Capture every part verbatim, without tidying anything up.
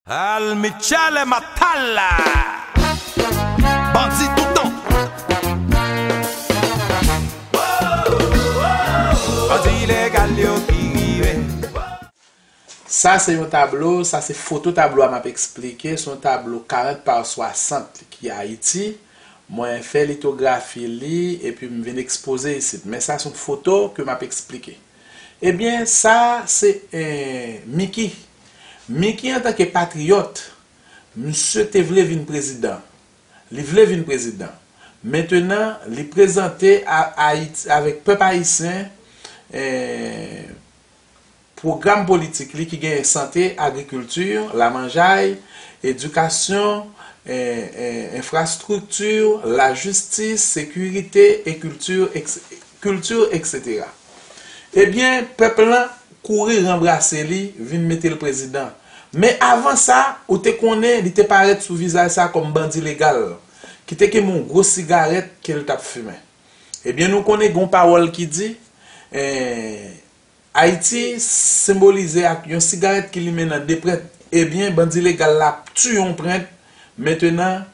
Al Michele Matala. Bandi toutan. Bandi ilegal yo ki rive. Sa se yon tablo, sa se foto tablo a m ap eksplike. Se yon tablo karant pa swasant ki Ayiti. Mwen fè litografi li epi m vin ekspoze isit. Men sa se yon foto ke m ap eksplike. Ebyen, sa se, eh, Mickey. Mickey, antanke patriyòt, misye te vle vin prezidan. Li vle vin prezidan. Mentenan, li prezante a Ayiti, avèk pèp ayisyen, eh, pwogram politik li ki genyen sante, agrikilti, lamanjay, edikasyon, eh, eh, enfrastrikti, lajistis, sekirite e kilti, eks-, kilti, etsetera. Ebyen, pèp lan kouri ranbrase li, vin mete l prezidan. Men avan sa, ou te konnen li te parèt sou vizaj sa kòm bandi legal, ki te kenbe yon gwo sigarèt ke l t ap fimen. Ebyen, nou konnen gen yon pawòl ki di, eh, Ayiti senbolize ak yon sigarèt ki limen nan de prent. Ebyen, bandi legal la ap tiye yon prent, mentenan,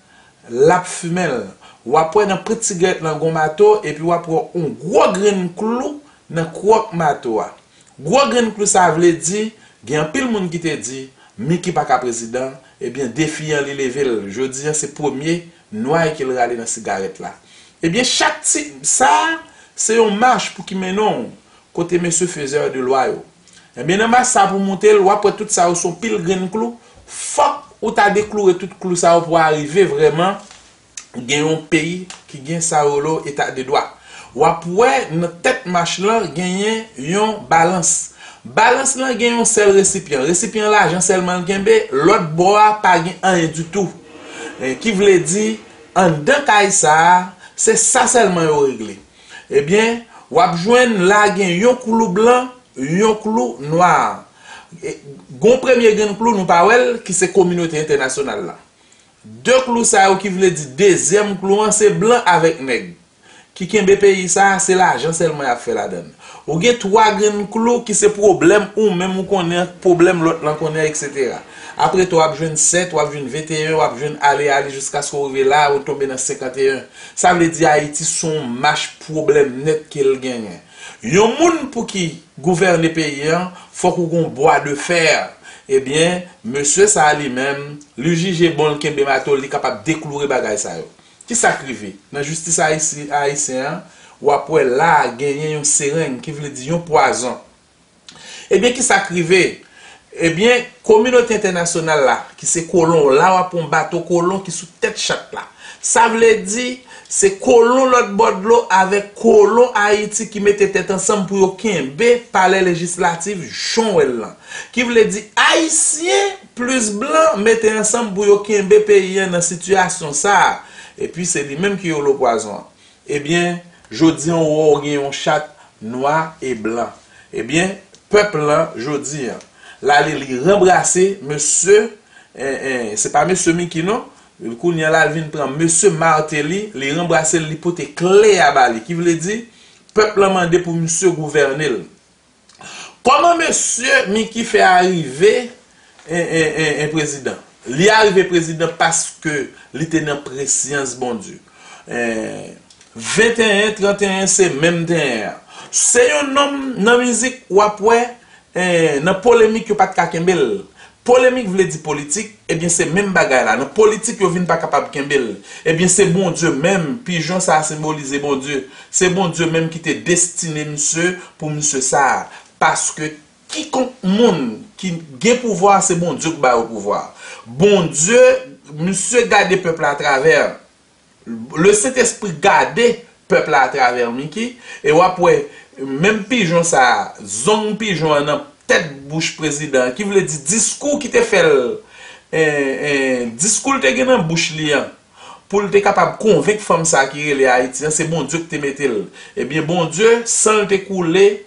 l ap fimen l. W ap wè nan prent sigarèt lan gon mato, epi w ap wè yon gwo grenn klou nan kwòk mato a. Gwo grenn klou sa vle di, gen anpil moun ki te di, Mickey pa ka prezidan, ebyen, defi an li leve l. Jodi an, se premye nway ke l rale nan sigarèt la. Ebyen, chak ti, sa, se yon mach pou ki mennen w kote mesye faiseur de lwa yo. Ebyen, nan mach sa pou moute l, w ap wè tout sa yo se yon pil grenn klou. Fòk ou ta dekloure tout klou sa yo pou arive vrèman gen yon peyi ki gen sa yo rele eta de dwa. W ap wè nan tèt mach lan genyen yon balans. Balans lan gen yon sèl resipyan. Resipyan lajan sèlman l kenbe, lòt bò a pa gen anyen ditou. Eh, ki vle di, anndan kay sa a, se sa sèlman yo regle. Ebyen, w ap jwenn la gen yon klou blan, yon klou nwa. E, gon premye grenn klou nou pa wè l, ki se kominote entènasyonal la. De klou sa yo ki vle di dezyèm klou an se blan avèk nèg. Ki kenbe peyi sa, se lajan sèlman y ap fè ladan l. Ou gen twa grenn klou ki se pwoblèm ou menm ou konnen, pwoblèm lòt lan konnen, etsetera. Apre tou, w ap jwenn sèt, w ap jwenn venteyen, w ap jwenn ale, ale jiskaske w rive la, ou tonbe nan senkanteyen. Sa vle di Ayiti se yon mach pwoblèm nèt ke l genyen. Yon moun pou ki gouvène peyi an, fòk ou gon bwa de fè. Ebyen, mesye sa a li menm, li jije bon l kenbe mato l, li kapab dekloure bagay sa yo. Kisa k rive? Nan jistis ayisi-, ayisyen an, w ap wè la a genyen yon sereng, ki vle di yon pwazon. Ebyen, kisa k rive? Ebyen, kominote entènasyonal la, ki se kolon, la w ap wè yon bato kolon ki sou tèt chat la. Sa vle di, se kolon lòt bò dlo avèk kolon Ayiti ki mete tèt ansanm pou yo kenbe palè lejislatif jan w wè l lan. Ki vle di, Ayisyen plis blan mete ansanm pou yo kenbe peyi an nan sitiyasyon sa a. Epi se li menm ki rele w pwazon an. Ebyen, jodi an, ou wè w gen yon chat nwa e blan. Ebyen, pèp lan, jodi an, l ale li ranbrase mesye, eh, eh, se pa mesye Mickey non, kounye a l al vin pran mesye Martelly, li ranbrase l, li pote kle a ba li, ki vle di, pèp lan mande pou misye gouvène l. Kòman mesye Mickey fè arive, en, en, en, en prezidan? Li arive prezidan paske li te nan presyans Bondye. En, venteyen, tranteyen se menm tenyen an. Se yon nonm nan mizik w ap wè, en, nan polemik yo pa t ka kenbe l. Polemik vle di politik, ebyen se menm bagay la. Nan politik yo vin pa kapab kenbe l. Ebyen se Bondye menm, pijon sa a senbolize Bondye. Se Bondye menm ki te destine misye pou misye sa a. Paske kikonk moun ki gen pouvwa, se Bondye ki ba yo pouvwa. Bondye, misye gade pèp la atravè. Le Sentespri gade pèp la atravè Mickey, e w ap wè menm pijon sa a, zong pijon an nan tèt bouch prezidan an, ki vle di diskou ki te fè l, en, en, diskou l te gen nan bouch li an, pou l te kapab konvenk fanm sa a ki rele Ayiti an, se Bondye ki te mete l. Ebyen, Bondye, san l te koule,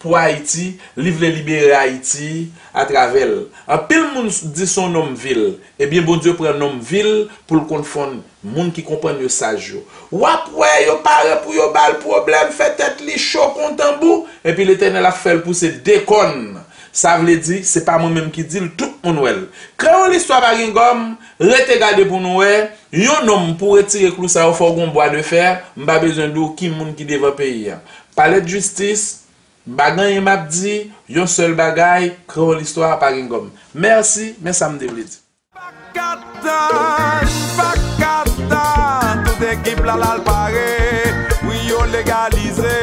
pou Ayiti, li vle libere Ayiti atravè l. Anpil moun s-, di se yon nonm vil. Ebyen, Bondye pran nonm vil pou l konfonn moun ki konprann yo saj yo. W ap wè yo pare pou yo ba l pwoblèm, fè tèt li cho kon tanbou, epi Letènèl ap fè l pouse de kòn. Sa vle di, se pa mwen menm ki di l, tout moun wè l. Kreyòl Istwa pa gen gòm, rete gade pou nou wè. Yon nonm pou retire klou sa yo, fò w gen yon bwa de fè. M pa bezwen di w ki moun ki devan peyi a. Palè d jistis, m pa gen anyen m ap di, yon sèl bagay, Kreyòl Istwa pa gen gòm. Mèsi, men sa m te vle di. Pa ka tann, pa ka tann, tout ekip la l al pare, wi yo legalize.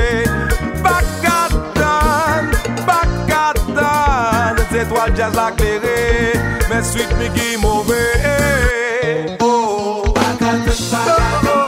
Pa ka tann, pa ka tann, se etwal djaz la klere, men Sweet Micky move. Oh. Pa ka tann, pa ka tann.